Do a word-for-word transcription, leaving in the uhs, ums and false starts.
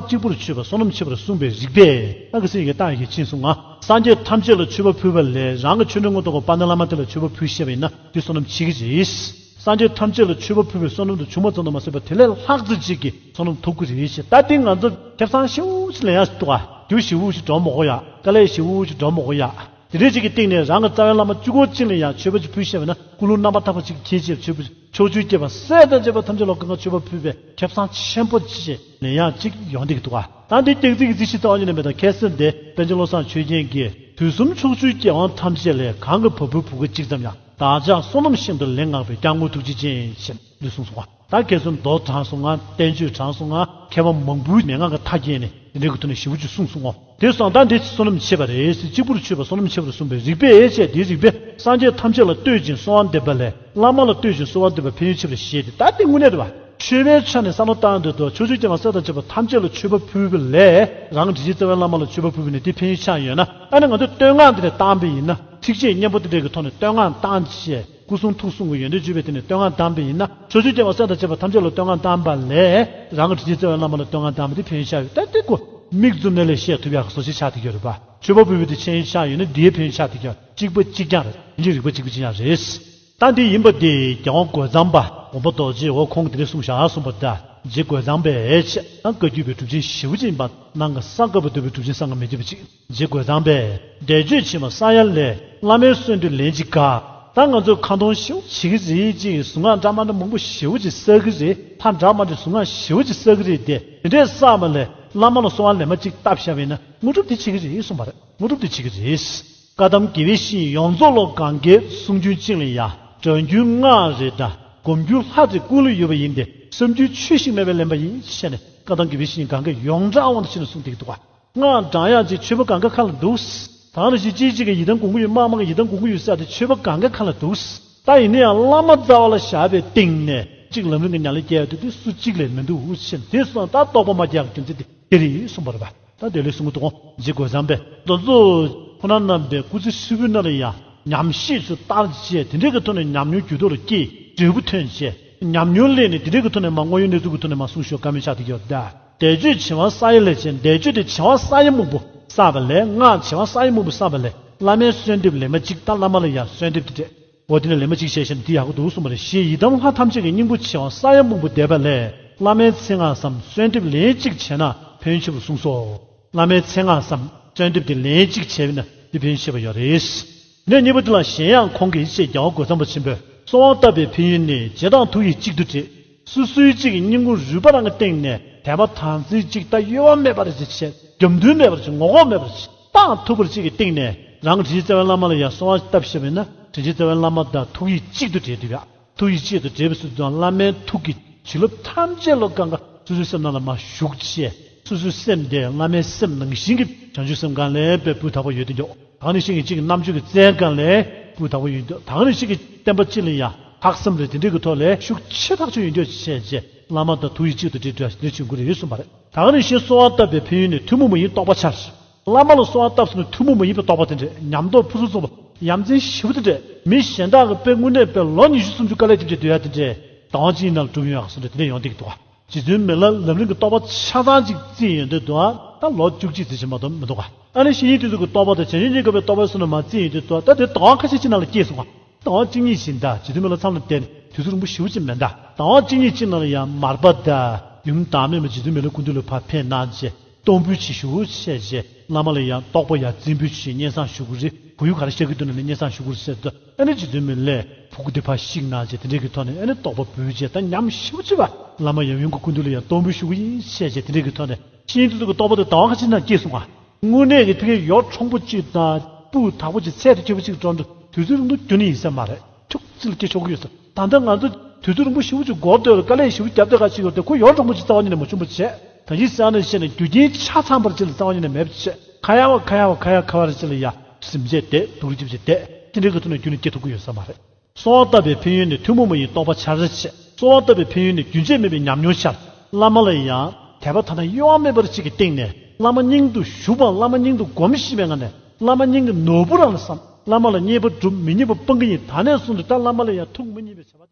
གཅིག་པུར་མཆོད་པ་བསོད་ནམས་ཆེ་བར་གསུངས་པའི་རིགས་པས། ཨ་ཀི་སི་ཡི་གེ་རྟགས་ཡི་གེ་ཕྱིན་སོང་ང་། སངས་རྒྱས་ཐམས་ཅད་ལ་མཆོད་པ་ཕུལ་བ་ལས་རང་གི་ཆོས་འབྲེལ་མངོན་རྟོགས་པ་དཔལ་ལྡན་བླ་མ་དེ་ལ་མཆོད་པ་ཕུལ་ཤེས་པ་ཡིན་ན་དེ་བསོད་ནམས་ཆེ་གི་རེད། སངས་རྒྱས་ཐམས་ཅད་ལ་མཆོད་པ་ཕུལ་བའི་བསོད་ནམས་དང་བྱུང་བ་ཙམ་དུ་མ་ཟད་པར་དེ་ལས་ལྷག་ཙམ་ཅིག་གི་བསོད་ནམས་ཐོབ་ཀྱི་རེད་ཞེས། ད་དེ་ང་ཚོ་ཁེ་བཟང་ཞེ་པོ་ཅིག་ལེན་ཡག་འདུག་ག་རྒྱུ་ཞེ་པོ་ཅིག་འགྲོ་མི་དགོས་ཡ། དཀའ་ལས་ཞེ་པོ་ཅིག་འགྲོ་མི་དགོས་ཡ། དེ་འདྲའི་ཅིག་གི་སྟེང་ནས་རང་གི་རྩ་བའི་བླ་མ་གཅིག་པོ་གཅིག་ལ་ཡང་མཆོད་པ་ཅིག་ཕུལ་ཤེས་པ་ན་ཀུན་སློང་རྣམ་པར་དག་པ་ཅིག་གིས་ཁྱེད་ཅེས་མཆོད་པ་ཕུལ། ཕྱོགས་བཅུའི་སྐྱེ་བ་སྲས་དང་བཅས་པ་ཐམས་ཅད་ལ་གང་ག་མཆོད་པ་ཕུལ་བའི་ཁེ་བཟང་ཆེན་པོ་ཅིག་ལེན་ཡག་ཅིག་ཡོང་བསྡད་ཀྱི་འདུག་ག་ད་འདི་སྟེང་ཚིག་གི་རྩིས་གཞི་རྩ་བ་ཉིད་ནས་མེད་དང་ཁ་སེར་འདི་པཎ་ཆེན་བློ་བཟང་ཆོས་རྒྱན་གྱིས། དུས་གསུམ་ཕྱོགས་བཅུའི་སྐྱེ་བོ་ཐམས་ཅད་ལས། གང་གི་བ་སྤུའི་བུ་ག་གཅིག་ཙམ་ཡང་། བདག་ཅག་བསོད་ནམས་ཤིན་ཏུ་ལེགས་བསྔགས་པའི། སྐྱབས་མགོན་ཐུགས་རྗེ་ཅན། ཞེས་འདི་གསུངས་སོང་བ། ད་ཁ་སེར་མདོ་དྲངས་སོང་ང་། བསྟན་བཅོས་དྲངས་སོང་ང་། མཁས་པ་མང་པོའི་མན་ངག་གི་མཐའ་རྒྱན་ནས་འདི་འདྲའི་གི་ཐོག་ནས་ཞེ་པོ་ཅིག་གསུངས་སོང་ངོ་། དེ་སོང་ད་འདི་བསོད་ནམས་ཆེ་བ་རེད་ཟེར། གཅིག་པུར་མཆོད་པ་བསོད་ནམས་ཆེ་བར་གསུངས་པའི་རིགས་པས་བྱས། དེའི་རིགས་པས་སངས་རྒྱས་ཐམས་ཅད་ལ་བསྟོད་ཅིང་གསོལ་བ་འདེབས་པ་ལས། བླ་མ་ལ་བསྟོད་ཅིང་གསོལ་བ་འདེབས་པ་ཕན་ཡོན་ཆེ་བར་བཞེད་དེ། ད་འདི་དངོས་གནས་རེད་བ། མཆོད་པའི་ཆ་ནས་བསམ་བློ་བཏང་དུས་དུ་ཕྱོགས་བཅུའི་སྐྱེ་བོ་སྲས་དང་བཅས་པ་ཐམས་ཅད་ལ་མཆོད་པ་ཕུལ་བ་ལས། རང་དྲིན་ཅན་རྩ་བའི་བླ་མ་ལ་མཆོད་པ་ཕུལ་བ་ནི་དེ་ཕན་ཡོན་ཆགས་ཡོད་ན། ཨ་ནི་ང་ཚོས་བསྟོད་བསྔགས་འདི་ནས་བཏང་པ་ཡིན་ན། ཚིགས་བཅད་སྙན་པོ་འདི་འདྲའི་གི་ཐོག་ནས་བསྟོད་བསྔགས་བཏང་བྱས། སྐུ་གསུང་ཐུགས་གསུམ་གྱི་ཡོན་ཏན་བརྗོད་པའི་སྟེང་ནས་བསྟོད་བསྔགས་བཏང་པ་ཡིན་ན། ཕྱོགས་བཅུའི་སྐྱེ་བོ་སྲས་དང་བཅས་པ་ཐམས་ཅད་ལ་བསྟོད་བསྔགས་བཏང་པ་ལས། རང་གི་དྲིན་ཅན་རྩ་བའི་བླ་མ་ལ་བསྟོད་བསྔགས་བཏང་བ་དེ་ཕན་ཡོན་ཆགས་ཡོད། ད་དེ་ཀོ་མིག་བཙུམ་ནས་ལས་བཤད་ཐུབ་ཡག་གི་བཟོ་ཆེ་ཆགས་བསྡད་ཡོད་རེད་པ། མཆོད་པ་ཕུལ་བའི་དེ་ཕན་ཡོན་ཆགས་ཡོད་ན་དེའི་ཕན་ཡོན་ཆགས་བསྡད་ཀྱང་གཅིག་པ་གཅིག་རྐྱང་རེད། ཕན་ཆད་རིགས་པ་གཅིག་པ་གཅིག་རྐྱང་རེད། ད་འདི་ཡིན་པ་དེ་རྒྱལ་དབང་རྒོད་ཚང་པ་དགོངས་པ་རྡོ་རྗེ་འོ་ཁོང་གིས་དེ་འདྲ་གསུངས་བཞག་གསུངས་པ་ད། རྗེ་རྒོད་ཚང་པས་ཆེ་ན་བཀའ་བརྒྱུད་པའི་གྲུབ་ཆེན་ཞེ་པོ་ཅིག་ཡིན་པ་ནང་གི་ས་དགའ་བ་འདུས་པའི་གྲུབ་ཆེན་བསམ་གྱིས་མི་ཁྱབ་པ་ཅིག་རྗེ་རྒོད་ཚང་པས་བཟླས་བརྗོད་བྱེད་པ་ས་ཡ་ལས། བླ་མའི་གསོལ་འདེབས་ལན་གཅིག་དགའ། ད་ང་ཚོས་ཁ་འདོན་ཞེ་པོ་བྱེད་ཀྱི་རེད་ཅེས་གཟུངས་སྔགས་འདྲ་མ་འདྲ་མང་པོ་ཞེ་པོ་ཅིག་བསགས་ཀྱི་རེད། ལྷ་འདྲ་མ་འདྲ་གཟུངས་སྔགས་ཞེ་པོ་ཅིག་བསགས་ཀྱི་རེད་དེ། དེ་འདྲས་བསགས་པ་ལས་བླ་མ་ལ་གསོལ་བ་ལན་མ་གཅིག་བཏབ་བཞག་པ་ཡིན་ན་དངོས་གྲུབ་དེ་ཆེ་གི་རེད་གསུངས་པ་རེད། དངོས་གྲུབ་དེ་ཆེ་གི་རེད། བཀའ་གདམས་དགེ་བའི་བཤེས་གཉེན་ཡོངས་རྫོགས་ལ་གང་གའི་གསུང་རྒྱུན་ཅིག་ལ་ཡང་། སྒྲ་རྒྱུན་སྔགས་རེད་ད། སྒོམ་རྒྱུན་ལྷ་རེད་ཀུན་ལ་ཡོད་པ་ཡིན་ཏེ། བསམ་རྒྱུན་ཆོས་ཤིག་མེད་པས་ལེན་པ་ཡིན་ཞེས་ནས། བཀའ་གདམས་དགེ་བའི་བཤེས་གཉེན་གང་ག་ཡོངས་གྲགས་དབང་དུ་བྱས་ནས་གསུངས་བསྡད་ཀྱི་འདུག་ག་སྔགས་བགྲང་ཡག་ཅིག་མཆོད་པ་གང་ག་ཁ་ལ་འདུག་ད་ནི་ཞིག་ཅིག་ཅིག་གིས་ཡི་དམ་དགོངས་ཀྱི་ཡོད། དམག་དམག་གིས་ཡི་དམ་དགོངས་ཀྱི་ཡོད་ཟེར་ཏེ་མཆོད་པ་གང་ག་ཁ་ལ་འདུག་ད་ཡིན་ན་ཡང་བླ་མ་རྩ་བ་ལ་བཞག་པའི་སྟེང་ནས་གཅིག་ལམ་རིམ་གྱི་ཉམས་ལེན་བསྐྱལ་ཡག་དེ་དུས་སུ་གཅིག་ལས་མི་འདུག་ཕྱིན་དེ་སོང་ད་རྟོགས་པ་མ་རྒྱག་རྒྱུ་མཚན་དེ་དེ་རེད་གསུངས་པ་རེད་པ། ད་དེ་ལས་གསུང་གི་འདུག་རྗེ་རྒོད་ཚང་པས་དེ་ཚོ་ཁོ་ན་རྣམ་པའི་སྐུ་ཚེ་ཧྲིལ་པོའི་ནང་ལ་ཡང་ཉམས་བཞེས་ཚུ་བསྟར་བྱས་དེ་འདྲའི་གི་ཐོག་ནས་ཉམས་མྱོང་རྒྱུད་ཐོག་ལ་སྐྱེས་འབྲས་བུ་ཐོན་བྱས་ཉམས་མྱོང་ལས་ནས་དེ་འདྲའི་གི་ཐོག་ནས་མ་དངོས་ཡོད་གནས་ཚུལ་གི་ཐོག་ནས་མ་གསུང་ཞོར་བཀའ་མོལ་ཆགས་བསྡད་ཀྱི་ཡོད་ད། བཟླས་བརྗོད་བྱེ་བ་ས་ཡ་ལས་བྱས། བཟླས་བརྗོད་དེ་བྱེ་བ་ས་ཡ་མང་པོ་བསགས་པ་ལས། སྔགས་བྱེ་བ་ས་ཡ་མང་པོ་བསགས་པ་ལས། བླ་མའི་གསོལ་འདེབས་ལན་མ་གཅིག་ད་བླ་མ་ལ་ཡང་གསོལ་འདེབས་དེ་སྤྲད། འོ་དེ་ནས་ལན་མ་གཅིག་བྱས་ཤིང་འདི་ཡག་པོ་འདུག་གསུངས་པ་རེད། ཞེས་ཡི་དམ་ལྷ་ཐམས་ཅད་ཀྱི་སྙིང་པོ་བྱེ་བ་ས་ཡ་མང་པོ་བཟླས་པ་ལས། བླ་མའི་མཚན་སྔགས་སམ་གསོལ་འདེབས་ལན་གཅིག་བྱས་ན་ཕན་ཡོན་ཆེ་བར་གསུངས་སོ། བླ་མའི་མཚན་སྔགས་སམ་གསོལ་འདེབས་དེ་ལན་གཅིག་བྱས་པས་ན་དེ་ཕན་ཡོན་ཆེ་བ་ཡོད་རེད། ནས་གཉིས་པ་དེ་ལ་གཞན་ཡང་ཁོང་གིས་ཞེས་རྒྱལ་བ་རྒོད་ཚང་པ་ཆེན་པོས། གསོལ་བ་བཏབ་པའི་ཕན་ཡོན་ནི་རྗེས་དང་ཐུགས་ཡིད་གཅིག་ཏུ་འདྲེས། སོ་སོའི་གཅིག་གི་སྙིང་ཁུང་རུས་པ་རང་གི་སྟེང་ནས་དད་པ་དམ་ཚིག་གཅིག་ད་གཡོ་བ་མེད་པར་ཅིག་བྱས། རྒྱབ་མདུན་མེད་པར་ཅིག་ངོ་ལྐོག་མེད་པར་ཅིག་སྤངས་ཐུབ་པར་གཅིག་གི་སྟེང་ནས་རང་གི་དྲིན་ཅན་རྩ་བའི་བླ་མ་ལ་ཡང་གསོལ་བ་བཏབ་ཤེས་པས་ན་དྲིན་ཅན་རྩ་བའི་བླ་མ་དང་ཐུགས་ཡིད་གཅིག་ཏུ་འདྲེས་ཐུབ་ཡ། ཐུགས་ཡིད་གཅིག་ཏུ་འདྲེས་པའི་ཚུལ་དུ་བླ་མའི་ཐུགས་ཀྱི་བྱིན་རླབས་ཐམས་ཅད་ལོ་གང་ག་སོ་སོའི་སེམས་ནང་ལ་མར་ཞུགས་བྱས། སོ་སོའི་སེམས་དེ་བླ་མའི་སེམས་ནང་བཞིན་གྱི་བྱང་ཆུབ་སེམས་གང་ལས་པའི་སྤུས་དག་པོ་ཡོད་དེ་འཇོག་ད་ག་ནང་བཞིན་གྱི་གཅིག་གི་རྣམ་དཔྱོད་ཀྱི་རྩལ་གང་ལས་སྤུས་དག་པོ་ཡོད་འཇོག་ད་ག་ནང་བཞིན་གྱི་བསྟན་པ་སྤྱི་ལ་ཡང་ལྷག་བསམ་རེ་དེ་འདྲའི་གི་ཐོག་ལས་ཤུགས་ཆེ་ཐག་ཆོད་ཡོད་འཇོག་བྱས་རྗེས་བླ་མ་དང་ཐུགས་ཡིད་གཅིག་ཏུ་འདྲེས་འདྲ་ཞིག་འདྲ་བྱུང་གི་རེད་གསུངས་པ་རེད། ད་ག་ནང་བཞིན་གསོལ་བ་བཏབ་པའི་ཕན་ཡོན་ནི་ཐུན་མོང་མ་ཡིན་རྟོགས་པ་འཆར། བླ་མ་ལ་གསོལ་བ་བཏབ་སོང་ན་ཐུན་མོང་མ་ཡིན་པའི་རྟོགས་པ་དེ་འདྲས་ཉམས་རྟོགས་ཕུན་སུམ་ཚོགས་པ་ཡ་མཚན་ཞེ་པོ་དེ་འདྲས་མི་གཞན་དག་གི་དཔེ་དངོས་གནས་དཔེ་ལོ་ཉི་ཤུ་སུམ་ཅུ་དཀའ་ལས་བརྒྱབ་བྱས་སྡོད་ཡ་དེ་འདྲས་ཟླ་བ་གཅིག་ནང་ལ་གྲུབ་ཡོང་ཡག་སོང་འདྲ་དེ་འདྲས་ཡོང་བསྡད་ཀྱི་འདུག་ག་རྗེ་བཙུན་མི་ལ་ལམ་རིམ་གྱི་རྟོགས་པ་ཆ་ཚང་ཅིག་བརྩིས་ཡོང་དུས་འདུག་ཨ། ད་ལོ་བཅུ་གཅིག་ཙམ་ཞིག་མ་གཏོགས་མི་འདུག་ག་ཨ་ནི་བཤེས་གཉེན་དེ་ཚོ་གི་རྟོགས་པ་དང་བྱམས་སྙིང་རྗེ་དགའ་བའི་རྟོགས་པའི་སོ་ནས་མ་བརྩིས་ཡོང་དུས་འདུག་ད་དེ་ཟླ་བ་ཁ་ཤས་ཅིག་ནང་ལ་སྐྱེས་སོང་ང་། ཟླ་བ་གཅིག་གཉིས་ཕྱིན་ད་རྗེ་བཙུན་མི་ལ་མཚམས་ལ་བསྡད་ནས་དུས་ཚོད་རིང་པོ་ཞེ་པོ་ཅིག་མིན་ད། ཟླ་བ་གཅིག་གཉིས་ཅིག་ནང་ལ་ཡང་མར་པ་དང་ཡུམ་བདག་མེད་མ་རྗེ་བཙུན་མི་ལ་སྐུ་མདུན་ལ་ཕར་ཕེབས་གནང་རྗེས་གཏོར་འབུལ་ཅིག་ཞུ་བྱས་རྗེས་བླ་མ་ལ་ཡང་རྟོགས་པ་ཡར་རྩིས་འབུལ་ཞུས། སྙན་སེང་ཞུ་དགོས་རེད། གོ་ཡུལ་ག་རེ་བཤད་ཀྱི་འདུག་ན་ནས་སྙན་སེང་ཞུ་དགོས་རེད་ཟེར་དུས་ཨ་ནི་རྗེ་བཙུན་མི་ལས་ཕྲུ་གུ་འདི་ཕར་བཤིག་གནང་རྗེས་དེ་འདྲའི་གི་ཐོག་ནས་ཨ་ནི་རྟོགས་པ་འབུལ་རྗེས་ད་ཉམས་ཞེ་པོ་ཅིག་བ་བླ་མ་ཡབ་ཡུམ་གྱི་སྐུ་མདུན་ལ་ཡང་གཏོར་འབུལ་ཞུ་གི་ཡིན་བཤད་རྗེས་དེ་འདྲའི་གི་ཐོག་ནས་ཤིན་ཏུ་གི་རྟོགས་པ་དེ་ཟླ་བ་ཁ་ཅིག་ནང་སྐྱེས་སོང་ང་། དངོས་གནས་ཀྱི་དེ་གའི་ཡོ་མཁྲོང་པོ་གཅིག་དང་སྤུ་དག་པོ་གཅིག་ཚད་དུ་སྐྱོ་པོ་གཅིག་འགྲོ་འདུག་དུས་ཚོད་རིང་པོ་ཁྱོན་ནས་ཡིན་ས་མ་རེད། ཁྱུག་ཙམ་ལ་སྐྱེ་ཆོག་གི་ཡོད་ས། ད་ལྟ་ང་ཚོ་དུས་ཚོད་རིང་པོ་ཞེ་པོ་ཅིག་འགོར་སྡོད་ལ་དཀའ་ལས་ཞེ་པོ་བརྒྱབ་སྡོད་ག་ཅིག་ཡོད་དེ་ཁོ་ཡོ་མཁྲོང་པོ་གཅིག་རྩ་བ་ཉིད་ནས་མ་བྱུང་བ་བྱས། ད་གིན་ཟེར་ནས་བཤད་ནས་རྒྱུ་རྐྱེན་ཆ་ཚང་པར་ཅིག་ལ་རྩ་བ་ཉིད་ནས་མེད་པ་བྱས། ཁ་ཡ་བ་ཁ་ཡ་བ་ཁ་ཡ་ཁ་བ་རེ་ཅིག་ལ་ཡ་སིམ་བྱས་བསྡད་སྡུག་རུ་ཅིག་བྱས་བསྡད་དེ་འདྲའི་གི་ཐོག་ནས་རྒྱུན་ནས་སྐྱེ་ཐུབ་ཀྱི་ཡོད་ས་མ་རེད། གསོལ་བ་བཏབ་པའི་ཕན་ཡོན་ནི་ཐུན་མོང་མ་ཡིན་རྟོགས་པ་འཆར་བྱས། གསོལ་བ་བཏབ་པའི་ཕན་ཡོན་ནི་རྒྱུན་ཆད་མེད་པའི་ཉམས་མྱོང་འཆར། བླ་མ་ལ་ཡང་དད་པ་དང་ན་གཡོ་བ་མེད་པར་གཅིག་གི་སྟེང་ནས་བླ་མ་སྙིང་དུ་ཞུགས་པའམ་བླ་མ་སྙིང་དུ་སྒོམ་ཤེས་པའི་ངང་ནས་བླ་མ་སྙིང་གི་ནོར་བུ་རང་ལ་བསམ། བླ་མ་ལ་མཉེས་པ་སྒྲུབ་མི་མཉེས་པ་སྤང་གི་ཡིན། ད་ནས་བཟུང་སྟེ་ད་བླ་མ་ལ་ཡང་ཐུགས་མི་མཉེས་པའི་བྱ་བ།